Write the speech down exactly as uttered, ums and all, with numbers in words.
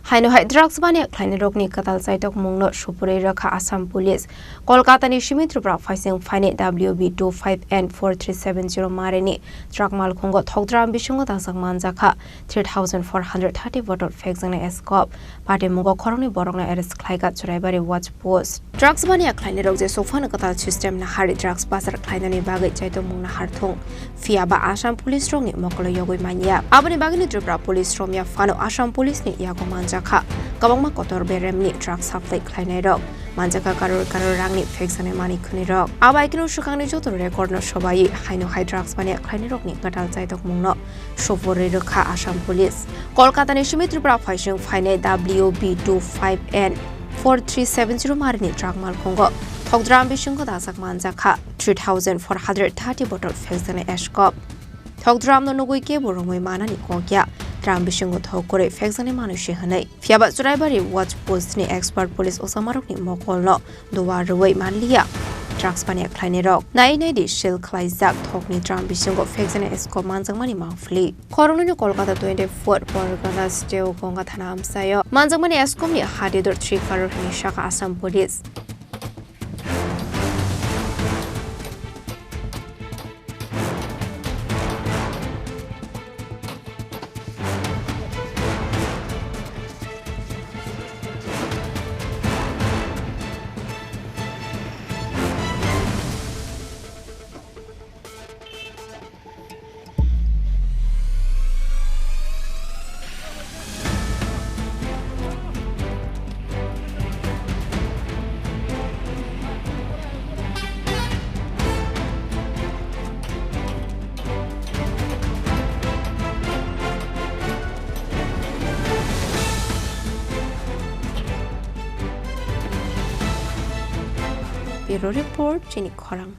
Haino hai drugs baniya khlainairokni kwtal chaitokmungno supurwi rwkha Assam Police. Kolkatani simi Tripura phaising phainai W B two five N four three seven zero marini truck malkhungo thokdram bisingo dajak manjakha three thousand four hundred thirty bottle phekjaknai scope. Patimungo khoroknwi borokno arrest khlaikha Churaibari watch post. Drugs baniya khlainairok jesuk phano kwtal system nahari drugs bazar khlainani bagwi chaitokmung nahar thung. Phiya ba Assam Police rokni mokolo yogwi manya. Aboni bagwino Tripura Police romya phano Assam Police ni yago manjakha. Kwbangma kotor beremni drug supply khlainairok manjakha, karor karor rangni phekjaknai manwi khwnirok. Abo hai kheno swkangni joto record no sobai haino hai drugs baniya khlainairokni kwtal chaitokmungno supurwi rwkha Assam Police. Kolkatani simi Tripura phaising phainai W B two five N four three seven zero marini truck malkhungo thokdram bisingo dajak manjakha three thousand four hundred thirty bottle phekjaknai scope. Thokdramno nugwi kebo romwi manani kok ya, dram bisingo thok kwrwi phekjaknai manwi se hwnwi. Phiyaba Churaibari watch post ni expert police osamarokni mokolno duar rwui manliya. Drugs baniya khlainairok nai nai di seal khlaijak thokni drum bisingo phekjaknai scope manjakmani mangphili. Khoroknwino Kolkata twenty four Pargana State Ganga Thana amchaio manjakmani scope ni hadidor three crore hwnwi sakha Assam Police. Bureau Report, Chini Khorang.